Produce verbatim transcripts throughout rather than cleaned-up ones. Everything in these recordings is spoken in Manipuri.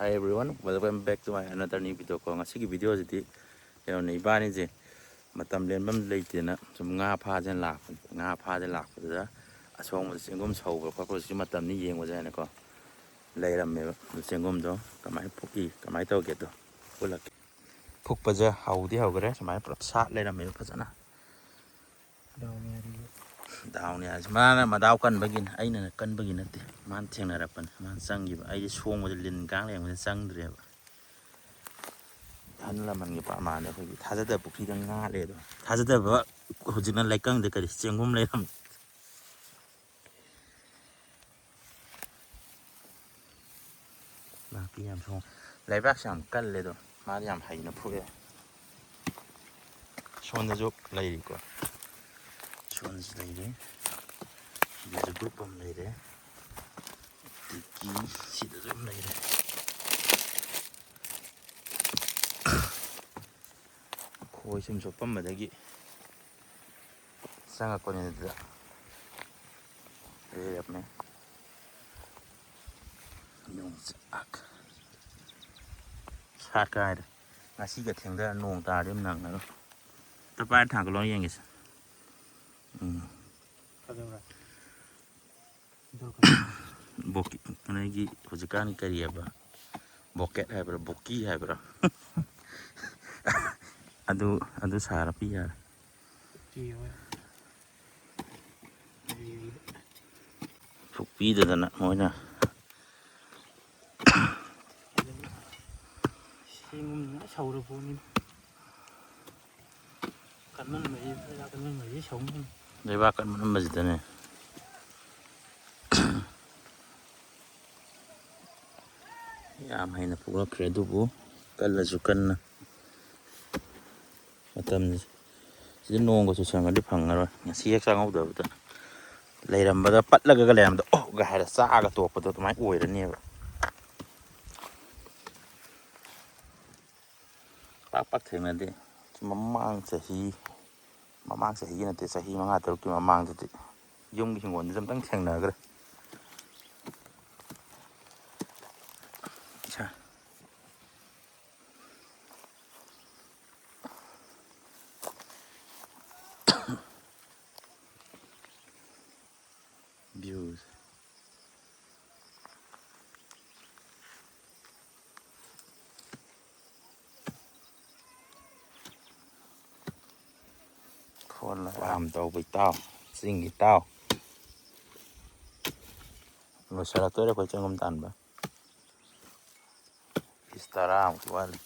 Hi everyone, welcome back to my another new video ꯀꯣ. ꯉꯁꯤꯒꯤ ꯚꯤꯗꯤꯑꯣꯁꯤꯗꯤ ꯀꯩꯅꯣꯅꯦ, ꯏꯕꯥꯅꯤꯁꯦ ꯃꯇꯝ ꯂꯦꯟꯐꯝ ꯂꯩꯇꯦꯅ ꯁꯨꯝ ꯉꯥ ꯐꯥꯁꯦꯅ ꯂꯥꯛꯄꯅꯦ. ꯉꯥ ꯐꯥꯁꯦ ꯂꯥꯛꯄꯗꯨꯗ ꯑꯁꯣꯡꯕꯗ ꯆꯦꯡꯒꯨꯝ ꯁꯧꯕ꯭ꯔꯥ ꯈꯣꯠꯄ꯭ꯔꯥ, ꯍꯧꯖꯤꯛꯀꯤ ꯃꯇꯝꯅꯤ ꯌꯦꯡꯉꯨꯁꯦ ꯍꯥꯏꯅꯀꯣ ꯂꯩꯔꯝꯃꯦꯕ. ꯑꯗꯨ ꯆꯦꯡꯒꯨꯝꯗꯣ ꯀꯃꯥꯏꯅ ꯐꯨꯛꯏ, ꯀꯃꯥꯏꯅ ꯇꯧꯒꯦꯗꯣ ꯎꯠꯂꯛꯀꯦ. ꯐꯨꯛꯄꯁꯦ ꯍꯧꯗꯤ ꯍꯧꯈ꯭ꯔꯦ, ꯁꯨꯃꯥꯏꯅ ꯄꯨꯂꯞ ꯁꯥꯠ ꯂꯩꯔꯝꯃꯦꯕ ꯐꯖꯅ. ꯗꯥꯎꯅꯤ ꯍꯥꯏꯔꯤꯕ. ꯗꯥꯎꯅꯤ ꯍꯥꯏꯔꯤꯁꯦ. ꯃꯥꯅ ꯃꯗꯥꯎ ꯀꯟꯕꯒꯤꯅꯤ, ꯑꯩꯅ ꯀꯟꯕꯒꯤ ꯅꯠꯇꯦ. ꯃꯥꯅ ꯊꯦꯡꯅꯔꯛꯄꯅꯤ, ꯃꯥꯅ ꯆꯪꯈꯤꯕ. ꯑꯩꯗꯤ ꯁꯣꯡꯕꯗ ꯂꯤꯟ ꯀꯥꯡ ꯂꯩꯔꯝꯕꯗ ꯆꯪꯗ꯭ꯔꯦꯕ. ꯑꯍꯜ ꯂꯃꯟꯒꯤ ꯄ꯭ꯔꯃꯥꯟꯗ ꯑꯩꯈꯣꯏꯒꯤ ꯊꯥꯖꯗꯕ ꯄꯨꯈ꯭ꯔꯤꯗ ꯉꯥ ꯂꯩ ꯑꯗꯣ, ꯊꯥꯖꯗꯕ ꯍꯧꯖꯤꯛꯅ ꯂꯩꯀꯪꯗ ꯀꯔꯤ ꯆꯦꯡꯒꯨꯝ ꯂꯩꯔꯝꯃꯤ. ꯅꯥꯄꯤ ꯌꯥꯝ ꯁꯣꯡ-, ꯂꯩꯕꯥꯛꯁꯦ ꯌꯥꯝ ꯀꯜꯂꯦ ꯑꯗꯣ, ꯃꯥꯗꯤ ꯌꯥꯝ ꯍꯩꯅ ꯐꯨꯛꯑꯦ. ꯁꯣꯝꯗꯁꯨ ꯂꯩꯔꯤꯀꯣ, ꯁꯣꯝꯗꯁꯨ ꯂꯩꯔꯦ, ꯁꯤꯗꯁꯨ ꯒ꯭ꯔꯨꯞ ꯑꯃ ꯂꯩꯔꯦ, ꯑꯗꯒꯤ ꯁꯤꯗꯁꯨ ꯑꯃ ꯂꯩꯔꯦ. ꯈꯣꯏ ꯁꯨꯝ ꯆꯣꯞꯄꯝꯕꯗꯒꯤ ꯆꯪꯉꯛꯄꯅꯦ ꯑꯗꯨꯗ. ꯂꯩꯔꯝꯃꯦ. ꯌꯣꯡꯆꯥꯛ. ꯁꯥꯠ ꯀꯥꯏꯔꯦ. ꯉꯁꯤꯒ ꯊꯦꯡꯗꯔ ꯅꯣꯡ ꯇꯥꯔꯗꯤ ꯑꯗꯨꯝ ꯅꯪꯉꯔꯣꯏ. ꯑꯝꯇ ꯄꯥꯏꯔ ꯊꯥꯡꯒꯠꯂꯣ ꯌꯦꯡꯒꯦꯁꯦ. ꯎꯝ. ꯀꯩꯗꯧꯔꯦ? ꯕꯣꯀꯤ-, ꯅꯣꯏꯒꯤ ꯍꯧꯖꯤꯛꯀꯥꯟ ꯀꯔꯤ ꯍꯥꯏꯕ? ꯕꯣꯀꯦꯠ ꯍꯥꯏꯕ꯭ꯔꯥ? ꯕꯣꯀꯤ ꯍꯥꯏꯕ꯭ꯔꯥ? ꯑꯗꯨ, ꯑꯗꯨ ꯁꯥꯔ ꯄꯤ ꯌꯥꯔꯦ. ꯄꯤꯌꯣ. ꯐꯨꯛꯄꯤꯗꯗꯅ ꯃꯣꯏꯅ. ꯁꯦꯡꯉꯝꯅ ꯁꯧꯔ ꯄꯣꯠꯅꯤ. ꯀꯟꯃꯟꯕꯒꯤ, ꯂꯩꯕꯥꯛ ꯀꯟꯃꯟꯕꯒꯤ ꯁꯧ ꯉꯝꯃꯤ. ꯂꯩꯕꯥꯛ ꯀꯟꯃꯟꯕꯁꯤꯗꯅꯦ. ꯌꯥꯝ ꯍꯩꯅ ꯐꯨꯒꯠꯈ꯭ꯔꯦ, ꯑꯗꯨꯕꯨ ꯀꯜꯂꯁꯨ ꯀꯟꯅ. ꯃꯇꯝꯁꯦ ꯁꯤꯗ ꯅꯣꯡꯒ ꯆꯨꯁꯟꯒ꯭ꯔꯗꯤ ꯐꯪꯉꯔꯣꯏ. ꯉꯁꯤ ꯍꯦꯛ ꯆꯪꯍꯧꯗꯕꯗ ꯂꯩꯔꯝꯕꯗ ꯄꯠꯂꯒ ꯂꯩꯔꯝꯕꯗ "ꯑꯣꯍ!" ꯒ ꯍꯥꯏꯔ ꯆꯥꯒ ꯇꯣꯛꯄꯗꯣ ꯑꯗꯨꯃꯥꯏꯅ ꯑꯣꯏꯔꯅꯦꯕ. ꯄꯥꯛ ꯄꯥꯛ ꯊꯦꯡꯅꯗꯦ. ꯃꯃꯥꯡ ꯆꯍꯤ, ꯃꯃꯥꯡ ꯆꯍꯤꯒꯤ ꯅꯠꯇꯦ, ꯆꯍꯤ ꯃꯉꯥ ꯇꯔꯨꯛꯀꯤ ꯃꯃꯥꯡꯗꯗꯤ ꯌꯨꯝꯒꯤ ꯍꯤꯡꯒꯣꯜꯗꯨꯁꯨ ꯑꯝꯇꯪ ꯊꯦꯡꯅꯈ꯭ꯔꯦ. ꯏꯁꯥ-, ꯐꯥꯝ ꯇꯧꯕ ꯏꯇꯥꯎ, ꯆꯤꯡꯒꯤ ꯏꯇꯥꯎ꯫ ꯂꯣꯏꯁꯤꯜꯂꯛꯇꯣꯔꯦ ꯑꯩꯈꯣꯏ ꯆꯦꯡꯒꯨꯝ ꯇꯥꯟꯕ꯫ ꯄꯤꯁ ꯇꯔꯥꯃꯨꯛꯇꯤ ꯋꯥꯠꯂꯤ꯫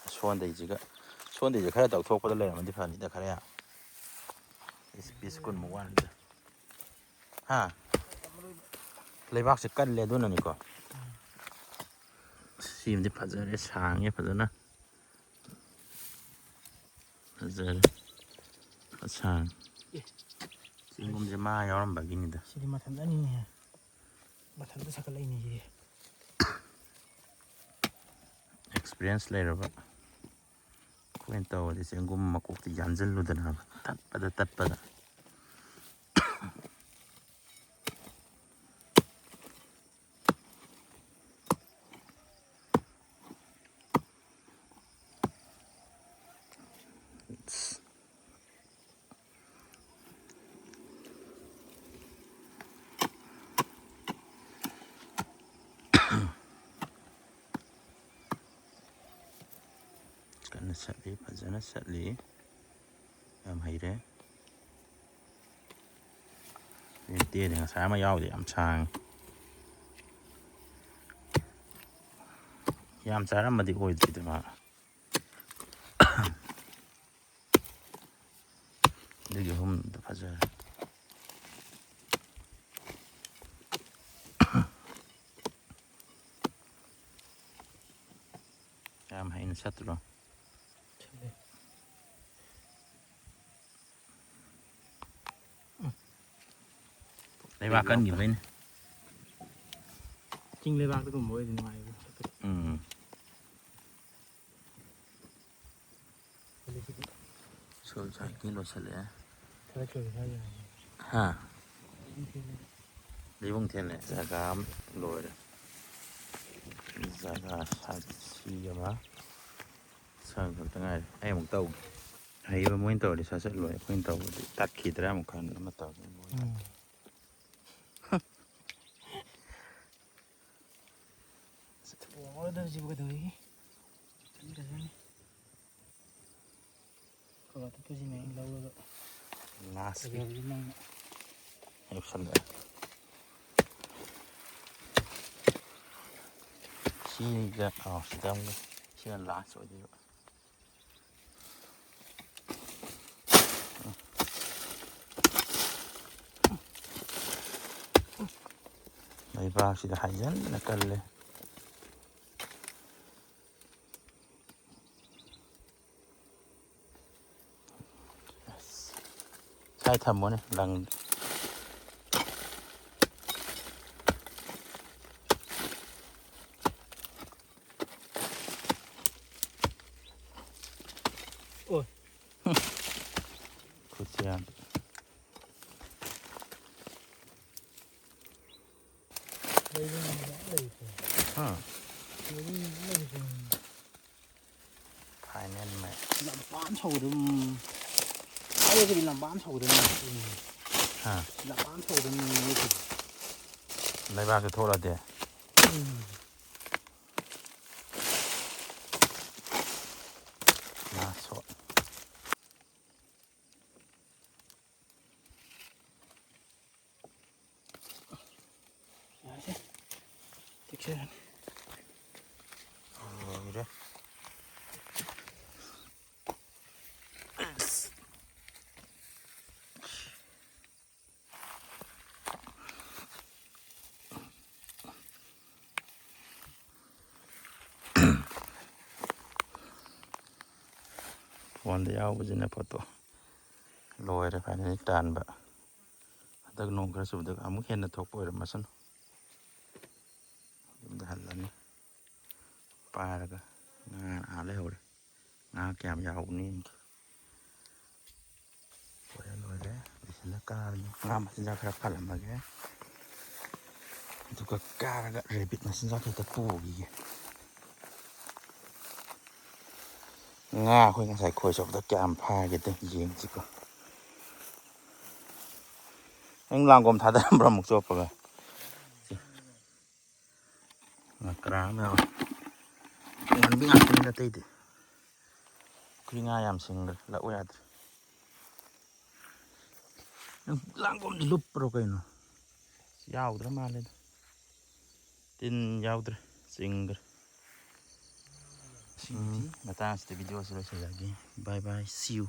ꯑꯁꯣꯟꯗꯩꯁꯤꯒ, ꯑꯁꯣꯟꯗꯩꯁꯦ ꯈꯔ ꯇꯧꯊꯣꯛꯄꯗ ꯂꯩꯔꯝꯃꯗꯤ ꯐꯅꯤꯗ ꯈꯔ ꯌꯥꯝ꯫ ꯄꯤꯁ, ꯄꯤꯁ ꯀꯨꯟꯃꯨꯛ ꯋꯥꯠꯂꯤꯗ꯫ ꯍꯥ? ꯂꯩꯕꯥꯛꯁꯦ ꯀꯜꯂꯦ ꯑꯗꯨꯅꯅꯤꯀꯣ꯫ ꯁꯤꯃꯗꯤ ꯐꯖꯔꯦ, ꯁꯥꯡꯉꯦ ꯐꯖꯅ꯫ ꯐꯖꯔꯦ꯫ ꯑꯁꯥꯡ꯫ ꯑꯦ꯫ ꯆꯦꯡꯒꯨꯝꯁꯦ ꯃꯥ ꯌꯥꯎꯔꯝꯕꯒꯤꯅꯤꯗ꯫ ꯁꯤꯗꯤ ꯃꯊꯟꯇꯅꯤꯅꯦ꯫ ꯃꯊꯟꯇ ꯁꯥꯒꯠꯂꯛꯏꯅꯦ ꯁꯤꯗꯤ꯫ ꯑꯦꯛꯁꯄꯤꯔꯤꯌꯦꯟꯁ ꯂꯩꯔꯕ ꯑꯩꯈꯣꯏꯅ ꯇꯧꯔꯗꯤ ꯆꯦꯡꯒꯨꯝ ꯃꯀꯣꯛꯇ ꯌꯥꯟꯁꯤꯜꯂꯨꯗꯅ ꯇꯠꯄꯗ ꯇꯠꯄꯗ꯫ ꯀꯟꯅ ꯁꯠꯂꯤ, ꯐꯖꯅ ꯁꯠꯂꯤ꯫ ꯌꯥꯝ ꯍꯩꯔꯦ꯫ ꯇꯦꯟꯗꯦ, ꯉꯁꯥꯏ ꯑꯃ ꯌꯥꯎꯗꯦ, ꯌꯥꯝ ꯁꯥꯡꯉꯤ꯫ ꯌꯥꯝ ꯆꯥꯔꯝꯕꯗꯤ ꯑꯣꯏꯗ꯭ꯔꯤꯗ ꯃꯥ꯫ ꯑꯗꯨꯒꯤ ꯑꯍꯨꯝꯗꯣ ꯐꯖꯔꯦ꯫ ꯌꯥꯝ ꯍꯩꯅ ꯁꯠꯇ꯭ꯔꯣ? ꯁꯠꯂꯦ꯫ ꯂꯩꯕꯥꯛ ꯀꯟꯈꯤꯕꯩꯅꯦ꯫ ꯆꯤꯡ ꯂꯩꯕꯥꯛꯇꯒꯨꯝꯕ ꯑꯣꯏꯔꯗꯤ ꯅꯨꯡꯉꯥꯏꯕ꯫ ꯎꯝ꯫ ꯁꯣꯏ ꯁꯥꯏꯀꯤ ꯂꯣꯏꯁꯤꯜꯂꯛꯑꯦ꯫ ꯊꯕꯛ ꯂꯣꯏꯕ ꯁ꯭ꯋꯥꯏꯗ ꯍꯥꯏꯌꯦ꯫ ꯍꯥ? ꯂꯩꯕꯨꯡ ꯊꯦꯜꯂꯦ꯫ ꯖꯒꯥ ꯑꯃ ꯂꯣꯏꯔꯦ꯫ ꯖꯒꯥ ꯁꯥꯠꯁꯤ ꯑꯃ ꯁꯪ ꯈꯛꯇ ꯉꯥꯏꯔꯦ꯫ ꯑꯩ ꯑꯃꯨꯛ ꯇꯧꯒꯦ꯫ ꯑꯍꯩꯕ ꯃꯣꯏꯅ ꯇꯧꯔꯗꯤ ꯁꯠ ꯁꯠ ꯂꯣꯏ꯫ ꯑꯩꯈꯣꯏꯅ ꯇꯧꯕꯗꯤ ꯇꯠꯈꯤꯗ꯭ꯔꯥ ꯑꯃꯨꯛ ꯈꯟ ꯑꯃ ꯇꯧꯔꯦ꯫ ꯎꯝ꯫ ꯊꯣꯡꯉꯔꯣꯏꯗꯕꯁꯤꯕꯨ ꯀꯩꯗꯧꯔꯤꯒꯦ? ꯐꯖꯅꯤ, ꯐꯖꯅꯤ꯫ ꯈꯔ ꯈꯔ ꯇꯨꯞꯄꯁꯤꯅ ꯑꯩꯅ ꯂꯧꯔꯒ ꯂꯥꯁꯀꯤ ꯐꯖꯕꯗꯤ ꯅꯪꯅ ꯌꯧꯁꯜꯂꯛꯑꯦ꯫ ꯁꯤꯒ ꯑꯥ ꯁꯤꯗ ꯑꯃꯒ ꯁꯤꯅ ꯂꯥꯁ ꯑꯣꯏꯗꯣꯏꯕ꯫ ꯂꯩꯕꯥꯛꯁꯤꯗ ꯍꯥꯏꯖꯟꯅ ꯀꯜꯂꯦ꯫ ꯁꯥꯏ ꯊꯝꯃꯣꯅꯦ ꯂꯪ꯫ ꯑꯣ꯫ ꯈꯨꯠꯁꯦ ꯌꯥꯗꯦ꯫ ꯂꯩꯕꯅꯤꯅ ꯂꯩꯀꯣ꯫ ꯍꯥ꯫ ꯂꯩꯕꯅꯤꯅ ꯂꯩꯀꯣ꯫ Final match. ꯂꯝꯄꯥꯛ ꯑꯃ ꯁꯧꯕꯗ ꯑꯗꯨꯝ ꯑꯩꯁꯨ ꯂꯝꯄꯥꯛ ꯑꯃ ꯁꯧꯕꯗ ꯑꯗꯨꯝ ꯍꯥ꯫ ꯂꯝꯄꯥꯛ ꯑꯃ ꯁꯧꯕꯗ ꯑꯗꯨꯝ ꯂꯩꯕꯥꯛꯁꯦ ꯊꯣꯛꯂꯗꯤ꯫ ꯎꯝ꯫ ꯂꯥꯁ ꯁꯣꯠ꯫ ꯌꯥꯔꯦꯁꯦ꯫ ꯇꯦꯛꯁꯔꯅꯤ꯫ ꯂꯣꯏꯔꯦ꯫ ꯑꯁ꯫ ꯐꯣꯟꯗ ꯌꯥꯎꯕꯁꯤꯅ ꯐꯣꯇꯣ꯫ ꯂꯣꯏꯔꯦ ꯐꯥꯏꯅꯦꯜꯂꯤ ꯇꯥꯟꯕ꯫ ꯍꯟꯗꯛ ꯅꯣꯡ ꯈꯔ ꯆꯨꯕꯗ ꯑꯃꯨꯛ ꯍꯦꯟꯅ ꯊꯣꯛꯄ ꯑꯣꯏꯔꯝꯃꯁꯅꯨ꯫ ꯌꯨꯝꯗ ꯍꯜꯂꯅꯤ꯫ ꯄꯥꯏꯔꯒ ꯉꯥ ꯑꯥ ꯂꯩꯍꯧꯔꯦ꯫ ꯉꯥ ꯀꯌꯥꯝ ꯌꯥꯎꯕꯅꯣ ꯌꯦꯡꯒꯦ꯫ ꯂꯣꯏꯔꯦ, ꯂꯣꯏꯔꯦ꯫ ꯂꯣꯏꯁꯤꯜꯂ ꯀꯥꯔꯅꯤ꯫ ꯉꯥ ꯃꯆꯤꯟꯖꯥꯛ ꯈꯔ ꯐꯜꯂꯝꯃꯒꯦ꯫ ꯑꯗꯨꯒ ꯀꯥꯔꯒ ꯔꯦꯕꯤꯠ ꯃꯆꯤꯟꯖꯥꯛ ꯈꯤꯇ ꯄꯨꯈꯤꯒꯦ꯫ ꯉꯥ ꯑꯩꯈꯣꯏ ꯉꯁꯥꯏ ꯈꯣꯏ ꯆꯣꯞꯄꯗ ꯀꯌꯥꯝ ꯐꯥꯒꯦꯗꯣ ꯌꯦꯡꯁꯤꯀꯣ꯫ ꯅꯪ ꯂꯥꯡꯒꯣꯝ ꯊꯥꯗꯔꯝꯕ꯭ꯔꯣ ꯑꯃꯨꯛ ꯆꯣꯞꯄꯒ? ꯉꯀ꯭ꯔꯥ ꯑꯃ ꯌꯥꯎꯔꯦ꯫ ꯇꯨꯡꯍꯟꯕꯤ ꯉꯥꯛꯇꯅꯤꯗ ꯑꯇꯩꯗꯤ꯫ ꯄꯨꯈ꯭ꯔꯤ ꯉꯥ ꯌꯥꯝ ꯁꯤꯡꯈ꯭ꯔꯦ, ꯂꯛꯎ ꯌꯥꯗ꯭ꯔꯦ꯫ ꯅꯪ ꯂꯥꯡꯒꯣꯝꯗꯤ ꯂꯨꯞꯄ꯭ꯔꯣ ꯀꯩꯅꯣ? ꯌꯥꯎꯗ꯭ꯔ ꯃꯥꯜꯂꯦꯗ꯫ ꯇꯤꯟ ꯌꯥꯎꯗ꯭ꯔꯦ, ꯆꯤꯡꯈ꯭ꯔꯦ꯫ ꯎꯝ, ꯃꯇꯥꯡꯁꯤꯗ ꯚꯤꯗꯤꯑꯣꯁꯤ ꯂꯣꯏꯁꯤꯜꯂꯒꯦ꯫ Bye bye, see you꯫